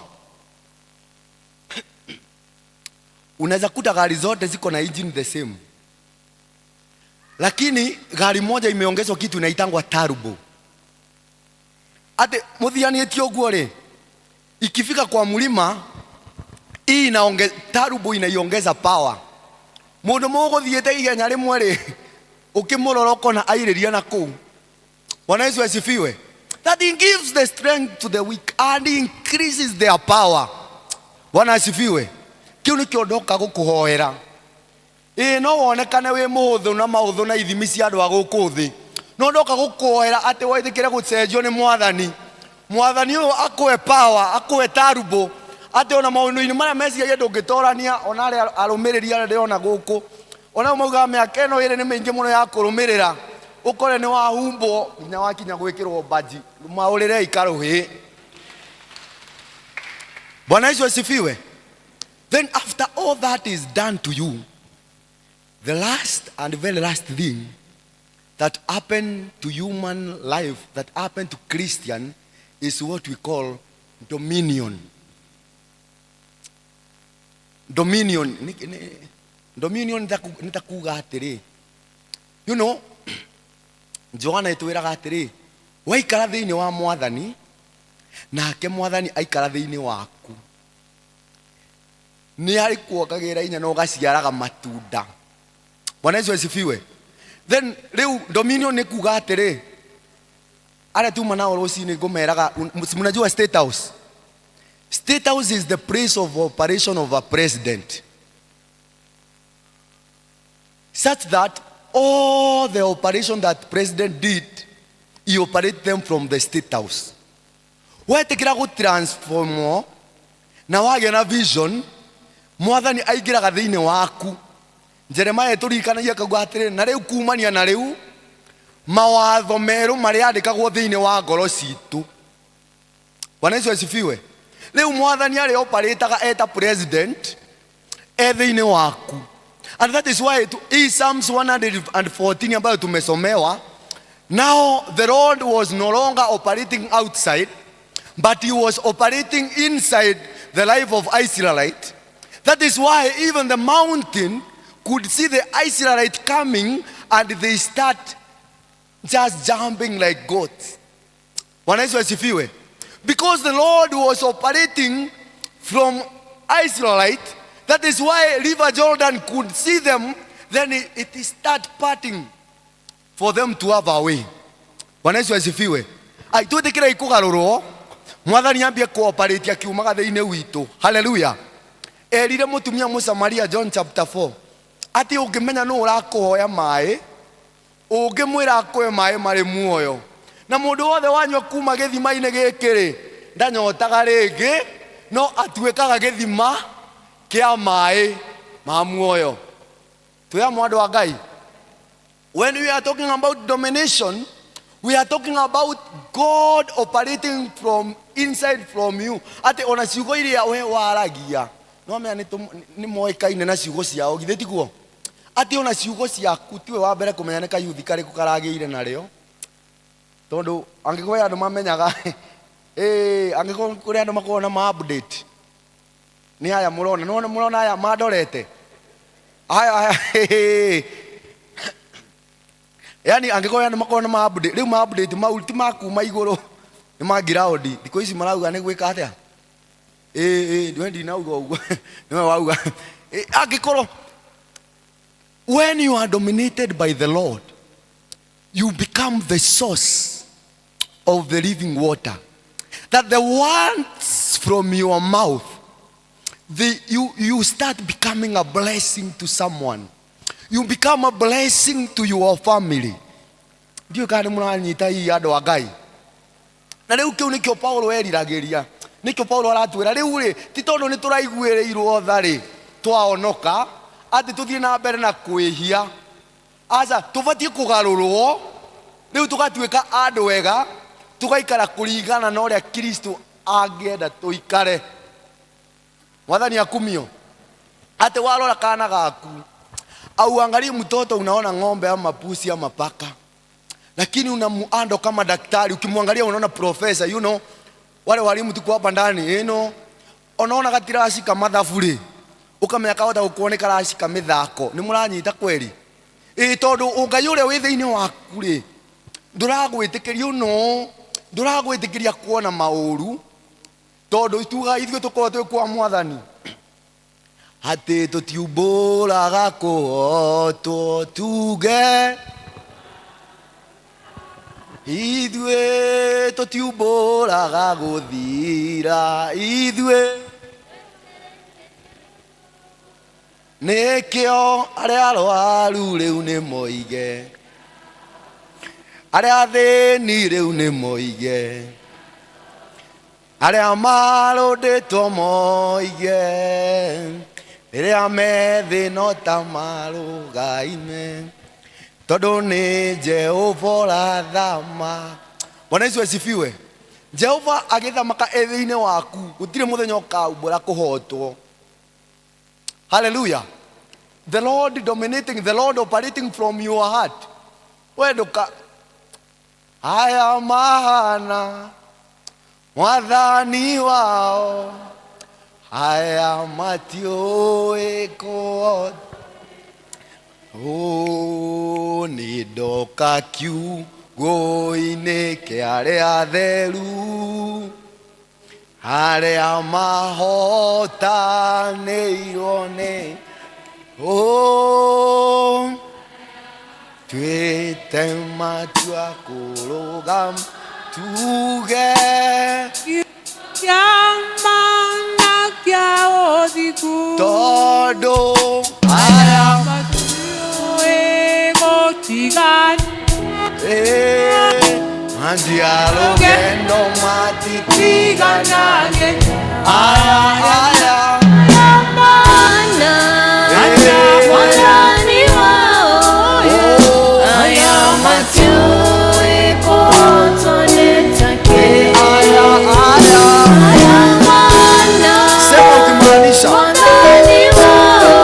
Unaweza kuta gari zote ziko na engine the same, lakini gari moja imeongezwa kitu inaitangwa turbo. Ate muthianĩtie ũguo rĩ, ikifika kwa mlima hii turbo inaiongeza power. Mũndũ mũgũthiĩte ihenya rĩmwe rĩ, ũkĩmũrora ũkona airĩria na kũu. Bwana Yesu asifiwe. That he gives the strength to the weak and increases their power. Bwana asifiwe. Kĩu nĩkĩo ndoka gũkũhoera. Ĩĩ no wonekane wĩ mũhũthũ na maũthũ na ithimi cia andũ a gũkũ thĩ, no ndoka gũkũhoera atĩ wetĩkĩre gũcenjio nĩ Mwathani. Mwathani ũyũ akũhe power, akũhe turbo, atĩ ona maũndũ-inĩ marĩa meciragia ndũngĩtorania, ona arĩa arũmĩrĩri arĩa ndĩrona gũkũ, ona maugaga mĩaka ĩno ĩrĩ nĩ mĩingĩ mũno ya kũrũmĩrĩra, ũkore nĩ wahumbwo nginya wakinya gwĩkĩrwo mbaji, maũrĩre ikarũhĩ. Bwana Yesu asifiwe. Then after all that is done to you, the last and very last thing that happened to human life, that happened to Christian, is what we call dominion. Dominion. Dominion nĩ ta kuga atĩrĩ. Johana ĩtwĩraga atĩrĩ, waikara thĩinĩ wa Mwathani, nake Mwathani aikara thĩinĩ waku, nĩ arĩkuongagĩrĩra inya na ũgaciaraga matunda. Bwana Yesu asifiwe. Then rĩu dominion nĩ kuga atĩrĩ, arĩa tuma nao rũcinĩ ngũmeraga, mnajua State House? State House is the place of operation of a president, such that all the operation that president did, he operate them from the State House. Wetĩkĩra gũtransformwo na wagĩa na vision, Mwathani aingĩraga thĩinĩ waku. Jeremiah ĩtũririkanagia akauga atĩrĩ, na rĩu kumania na rĩu mawatho merũ marĩandĩkagwo thĩinĩ wa ngoro citũ. Bwana Yesu asifiwe. Rĩu Mwathani arĩ operataga eta president e thĩinĩ waku. And that is why hii Psalms 114 ambayo tumesomewa, now the Lord was no longer operating outside, but he was operating inside the life of Israelite. That is why even the mountain could see the Israelite coming and they start just jumping like goats. Bwana Yesu asifiwe. Because the Lord was operating from Israelite, that is why River Jordan could see them, then it start parting for them to have a way. Bwana Yesu asifiwe. Ai, twĩtĩkĩre ikũgarũrwo, Mwathani ambie kũoperate akiumaga thĩinĩ witũ. Hallelujah. Erire mũtumia Mũsamaria John chapter 4 atĩ ũngĩmenya nũ ũrakũhoya maĩ, ũngĩmwĩra akũhe maĩ marĩ muoyo, na mũndũ wothe wanyua kuma gĩthima-inĩ gĩkĩ rĩ, ndanyotaga rĩngĩ, no atuĩkaga gĩthima kĩa maĩ ma muoyo. Twĩ amwe andũ a Ngai. When we are talking about domination, we are talking about God operating from inside from you. Atĩ ona ciugo iria we waragia, no menya nĩ moĩkaine na ciugo ciao, githĩ tiguo? Atĩ ona ciugo ciaku tiwe wa mbere kũmenya nĩ kayuthi karĩkũ karagĩire narĩo, tondũ angĩkorwo andũ mamenyaga, angĩkorwo kũrĩ andũ makoragwo na ma update, nĩ aya mũrona, nĩ mũrona aya mandorete aya aya, yani angĩkorwo andũ makoragwo na ma update, rĩu ma update mau ti ma kuma igũrũ, nĩ ma ground. Thikũ ici marauga nĩ gwĩka atĩa? Ĩĩ, we ndinauga ũguo, nĩwe wauga. Angĩkorwo when you are dominated by the Lord, you become the source of the living water. That the words from your mouth, you start becoming a blessing to someone. You become a blessing to your family. Ndiũĩ kana nĩ mũranyita hihi andũ a Ngai. Na rĩu kĩu nĩkĩo Paulo eriragĩria. Nĩkĩo Paulo aratwĩra rĩu rĩ, ti tondũ nĩ tũraiguĩrĩirwo tha rĩ, twaonoka, atĩ tũthiĩ na mbere na kwĩhia. Aca, tũbatiĩ kũgarũrwo, rĩu tũgatuĩka andũ ega, tũgaikara kũringana na ũrĩa Kristo angĩenda tũikare. Mwathani akumio. Atĩ warora kana gaku, auangalie mtoto unaona ng'ombe ama pusi ama paka, lakini unamuando kama daktari, ukimwangalia unaona professor, you know, wale walimu tuko hapa ndani, you know, unaona gatiracika mathabu rĩ, ukamenya kahota gũkorwo nĩ karacika mĩthako. Nĩ mũranyita kweli? Ĩ tondũ Ngai ũrĩa wĩ thĩinĩ waku rĩ, ndũragwĩtĩkĩria ũno, ndũragwĩtĩkĩria kuona maũru, tondũ tuga ithuĩ tũkorwo twĩ kwa Mwathani atĩ tũtiumbũraga kũhotwo tuge ithuĩ tũtiumbũraga gũthira ithuĩ nĩkĩo arĩa arwaru rĩu nĩ moige, arĩa athĩni rĩu nĩ moige, arĩa marũndĩtwo moige, rĩrĩa me thĩ no ta marũgaime, tondũ nĩ Jehova ũrathama. Bwana Yesu asifiwe. Jehova agĩthamaka e thĩinĩ waku, gũtirĩ mũthenya ũkaumbũra kũhotwo. Hallelujah. The Lord dominating, the Lord operating from your heart. We nduka haya mahana mwathani wao, haya matiũĩ kũhotwo. Ũ nĩ ndoka kiugũ-inĩ kĩa arĩa atheru, arĩa mahotanĩirwo nĩ ũ twĩte matua kũrũgama tuge Kĩama kĩa ũthingu. Tondũ aya Matiũĩ gũtigana. Mandiarũgendo matitigana. Tiganage. Aya aya Mana mwathani wao, aya matiũĩ kũhotwo nĩ ta kĩ. Aya aya Aya mana sema ukimaanisha mwathani wao,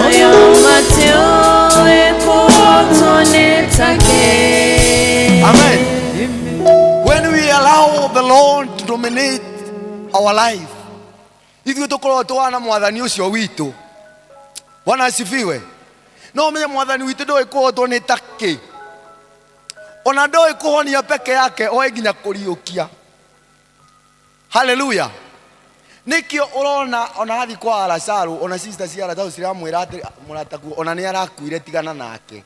aya matiũĩ kũhotwo nĩ ta kĩ. Amen. When we allow the Lord to dominate our life, ithuĩ tũkorwo twana mwathani ũcio witũ. Bwana asifiwe. No ũmenye mwathani witũ ndoĩ kũhotwo nĩ ta kĩ, ona ndoĩ kũhonia peke yake, oĩ nginya kũriũkia. Haleluya. Nĩkĩo ũrona ona athiĩ kwa Lazaro, ona sister cia Lazaro ciramwĩra atĩ mũrataguo ona nĩ arakuire, tigana nake,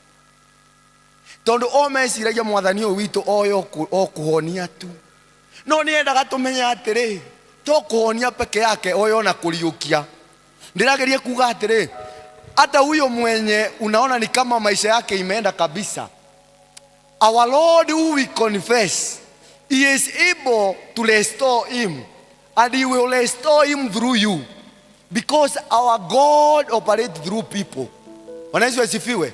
tondũ o meciragia mwathani ũyũ witũ oĩ o kũhonia tu, no nĩ endaga tũmenye atĩrĩ, to kũhonia peke yake, oĩ ona kũriũkia. Ndĩrageria kuga atĩrĩ, hata huyo mwenye unaona ni kama maisha yake imeenda kabisa, our Lord who we confess, he is able to restore him, and he will restore him through you, because our God operates through people. Bwana Yesu asifiwe.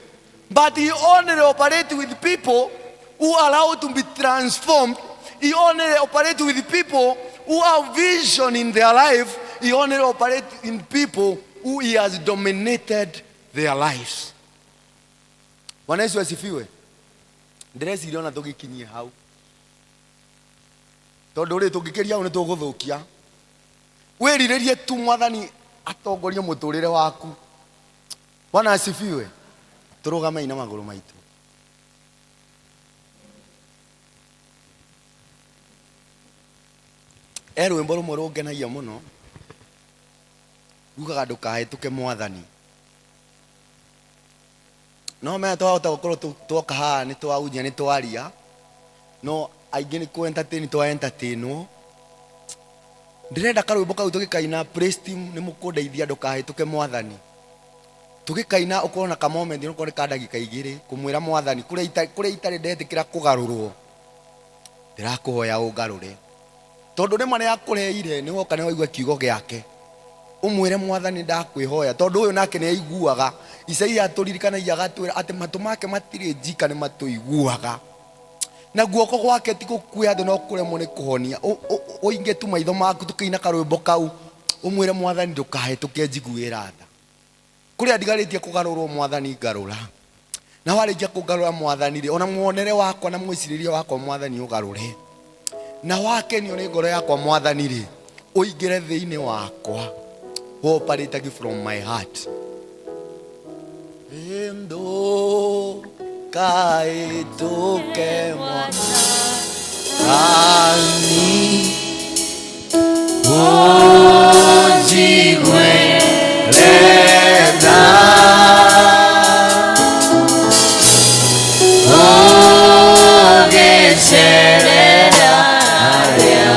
But he only operates with people who are allowed to be transformed. He only operates with people who have vision in their life. He only operates in people who he has dominated their lives. Bwana Yesu asifiwe. Ndĩreciria ona tũgĩkinyie hau, tondũ rĩ tũngĩkĩria hau nĩ tũgũthũkia. Wĩrirĩrie tu mwathani atongorie mũtũrĩre waku. Bwana asifiwe. Tũrũgamei na magũrũ maitũ. E rwĩmbo rũmwe rũngenagia mũno. Ugaga ndũkahĩtũke mwathani. No menya twahota gũkorwo twoka haha nĩ twahunjia nĩ twaria, no aingĩ nĩ kũ entertain twa entertainwo. Ndĩrenda karwĩmbo kau tũgĩkaina, praise team nĩ mũkũndeithia ndũkahĩtũke mwathani. Tũgĩkaina ũkorwo na ka moment okorwo nĩ ka ndagĩka igĩrĩ kũmwĩra mwathani kũrĩa itarĩ ndetĩkĩra kũgarũrwo, ndĩrakũhoya ũngarũre. Tondũ nĩ ma nĩ akũreire nĩ woka nĩ waigua kiugo gĩake, ũmwĩre mwathani ndakwĩhoya, tondũ ũyũ nake nĩ aiguaga. Isaia atũririkanagia agatwĩra atĩ matũ make matirĩ njika nĩ matũiguaga, na guoko gwake ti gũkuĩ atĩ no kũremwo nĩ kũhonia. Ũinge tu maitho maku tũkĩina karwĩmbo kau, ũmwĩre mwathani ndũkahĩtũke njiguĩra tha. Kũrĩa ndigarĩtie kũgarũrwo mwathani ngarũra, na warĩkia kũngarũra mwathani rĩ, ona muonere wakwa na mwĩcirĩrie wakwa mwathani ũgarũre, na wakenio nĩ ngoro yakwa mwathani rĩ, ũingĩre thĩinĩ wakwa. Operating from my heart. Ndũkahĩtũke mwathani, ũnjiguĩre tha. Ũgĩcerera arĩa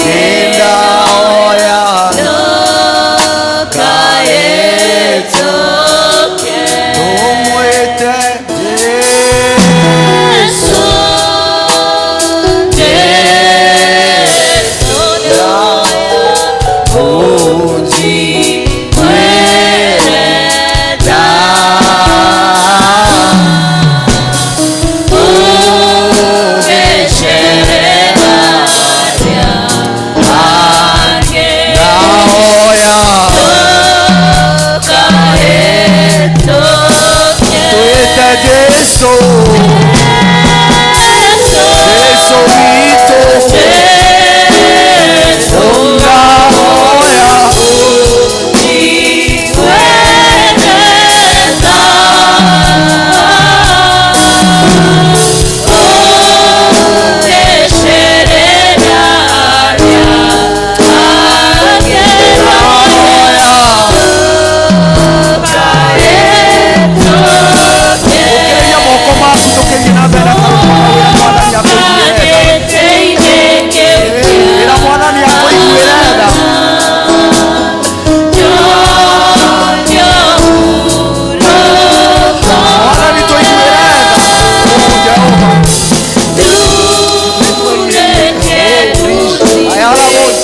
Nĩndahoya ndũkahĩtũke. Tũmwĩte Jesũ. Jesũ, ũnjiguĩre tha. Ũgĩcerera arĩa angĩ Ndahoya ndũkahĩtũke. twĩte Jesũ, Jesũ witũ. Jesũ, Ndahoya ũnjiguĩre tha. Ũgĩcerera arĩa angĩ ndũkahĩtũke. Ũkĩrĩria moko maku tũkĩthiĩ na mbere na karwĩmbo kau, ĩra mwathani akũiguĩre tha. Ĩra mwathani akũiguĩre tha. Mwathani tũiguĩre tha. Oh, Jehova. Aya, bose. Oh, Yesu.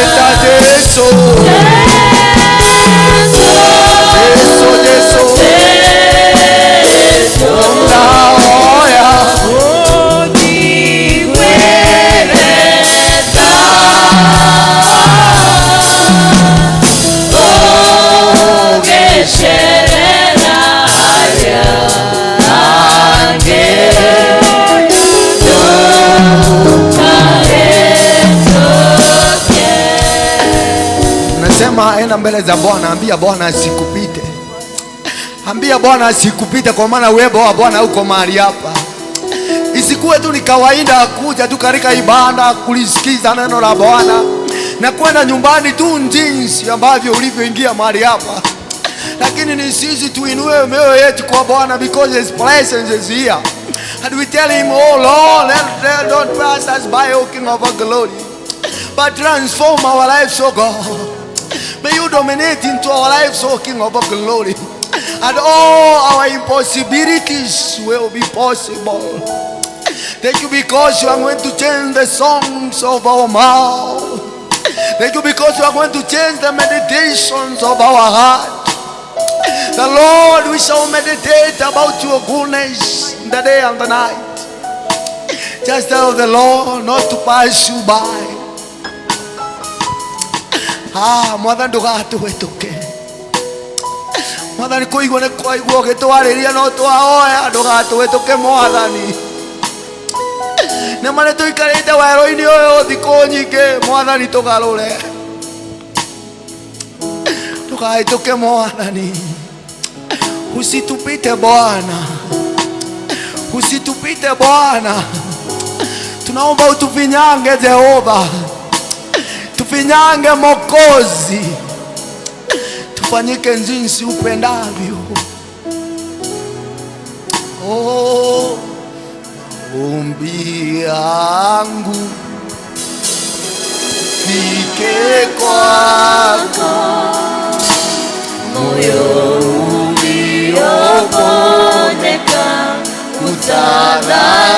Ĩta Jesũ, Jesũ, Jesũ. Ndahoya Ũgĩcerera arĩa angĩ ndũkahĩtũke. Nasema enda mbele za Bwana, ambia Bwana asikupite. Ambia Bwana asikupite, kwa maana uwepo wa Bwana uko mahali hapa. Isikuwe tu ni kawaida kuja tu katika ibada kulisikiza neno la Bwana na kwenda nyumbani tu jinsi ambavyo ulivyoingia mahali hapa, lakini ni sisi tuinue mioyo yetu kwa Bwana, because his presence is here and we tell him, oh Lord, don't pass us by, O King of our glory, but transform our lives, oh God. May you dominate into our lives, O King of our glory, and all our impossibilities will be possible. Thank you because you are going to change the songs of our mouth. Thank you because you are going to change the meditations of our heart. The Lord, we shall meditate about your goodness in the day and the night. Just tell the Lord not to pass you by. Ah, mwathani ndũgatũhĩtũke. Mwathani kũigua nĩ kwaigua ũgĩtwarĩria no twahoya ndũgatũhĩtũke mwathani. Nĩ ma nĩ tũikarĩte werũ-inĩ ũyũ thikũ nyingĩ, mwathani tũgarũre. Ndũkahĩtũke mwathani. Usitupite Bwana. Usitupite Bwana, tunaomba utufinyange Jehova, tufinyange Mwokozi, tufanyike jinsi upendavyo. Oh, ombi yangu fike kwako, Moyo uliopondeka utadharau.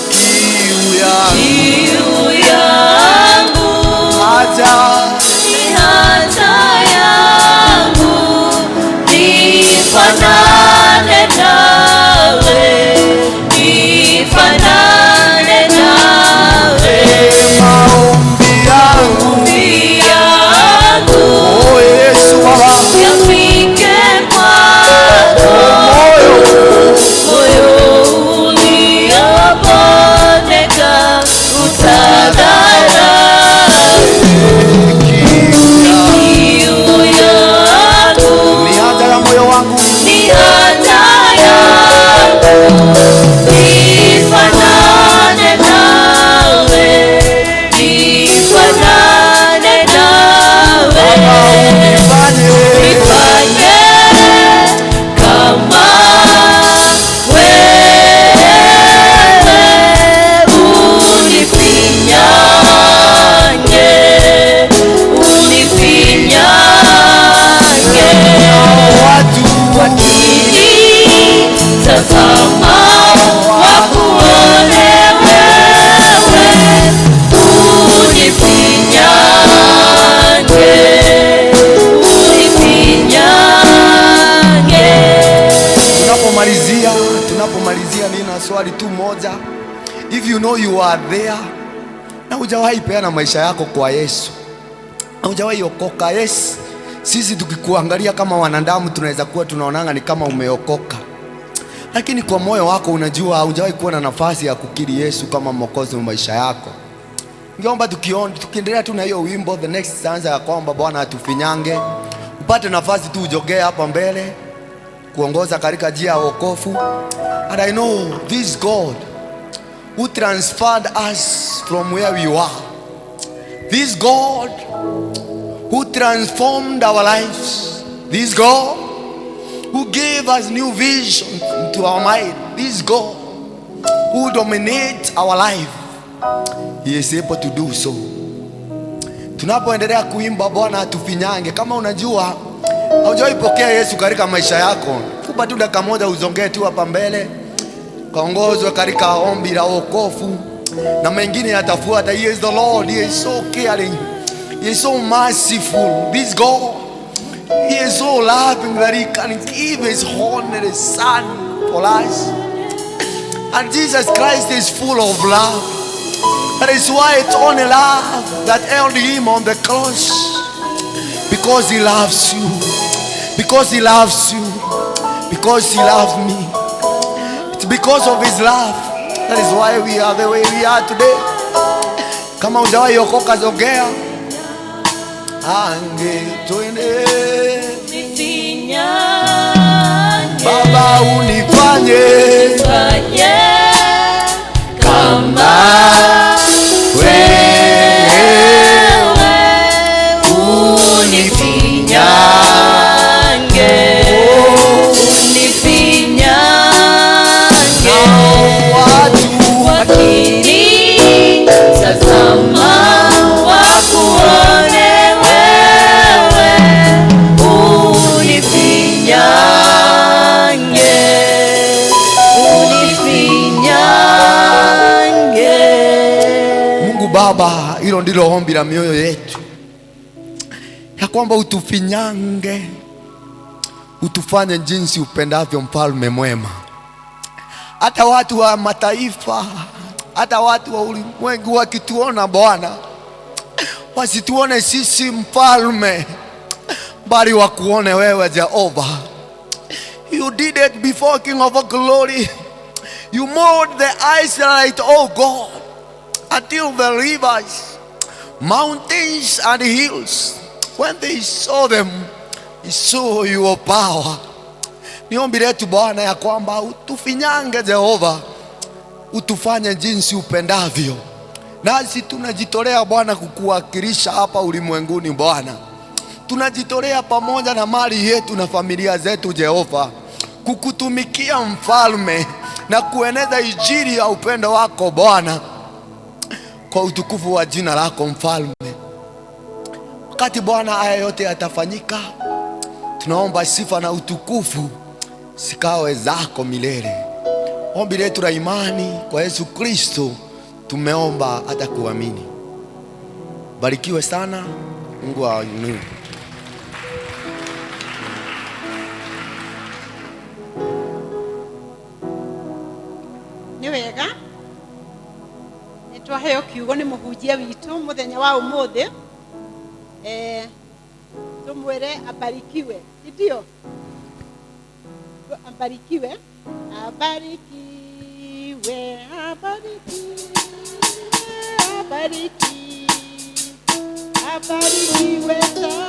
Kiu yangu Kiu yangu haja ni haja yangu, nifanane nawe, nifanane nawe. Maombi yangu, Maombi yangu oh Yesu Baba, yafike kwako, moyo moyo uliopondeka utadharau. Kiu yangu ni haja ya moyo wangu, ni haja yangu, nifanane nawe, nifanane nawe. Nifanye Nifanye kama wewe, unifinyange, unifinyange. Watu Wakinitazama wakuone wewe, unifinyange, unifinyange. Tunapomalizia, nina swali tu moja. If you know you are there na hujawahi peana maisha yako kwa Yesu, na hujawahi okoka, yes, sisi tukikuangalia kama wanadamu tunaweza kuwa tunaonanga ni kama umeokoka, lakini kwa moyo wako unajua hujawahi kuwa na nafasi ya kukiri Yesu kama mwokozi wa maisha yako. Ningeomba tukiendelea tu na hiyo wimbo, the next stanza ya kwamba Bwana atufinyange, upate nafasi tu ujogee hapa mbele kuongoza katika njia ya wokovu. And I know this God who transferred us from where we were, this God who transformed our lives, this God who gave us new vision into our mind, this God who dominates our life, he is able to do so. Tunapoendelea kuimba Bwana atufinyange, kama unajua haujawahi pokea Yesu katika maisha yako, kupa tu dakika moja uzongee tu hapa mbele, kaongozwe katika ombi la wokovu na mengine yatafuata. He is the Lord, he is so caring, he is so merciful. This God, he is so loving that he can give his only son for us. And Jesus Christ is full of love. That is why it's only love that held him on the cross. Because he loves you. Because he loves you. Because he loves me. It's because of his love. That is why we are the way we are today. Kama hujawahi okoka, sogea. Ange twende. Nifinyange, Baba unifanye fanye kama wewe, wewe, unifinyange, unifinyange. Watu Wakinitazama wakuone wewe, unifinyange, unifinyange. Mungu Baba, hilo ndilo ombi la mioyo yetu, ya kwamba utufinyange, utufanye jinsi upendavyo, mfalme mwema. Hata watu wa mataifa, hata watu wa ulimwengu wakituona Bwana, wasituone sisi mfalme, bali wakuone wewe Jehova. You did it before, King of glory. You moved the Israelite, oh God, until the rivers, mountains and hills, when they saw them, they saw your power. Ni ombi letu Bwana ya kwamba utufinyange Jehova, utufanye jinsi upendavyo. Nasi tunajitolea Bwana kukuwakilisha hapa ulimwenguni Bwana, tunajitolea pamoja na mali yetu na familia zetu Jehova, kukutumikia Mfalme na kueneza injili ya upendo wako Bwana, kwa utukufu wa jina lako Mfalme. Wakati Bwana haya yote yatafanyika, tunaomba sifa na utukufu sikawe zako milele. Ombi letu la imani kwa Yesu Kristo tumeomba hata kuamini. Barikiwe sana, Mungu awainue. Nĩ wega nĩ twaheo kiugo nĩ mũhunjia witũ mũthenya wa ũmũthĩ. Tũmwĩre abarikiwe, si ndio? Abarikiwe, abarikiwe, abarikiwe, abarikiwe, abarikiwe sana.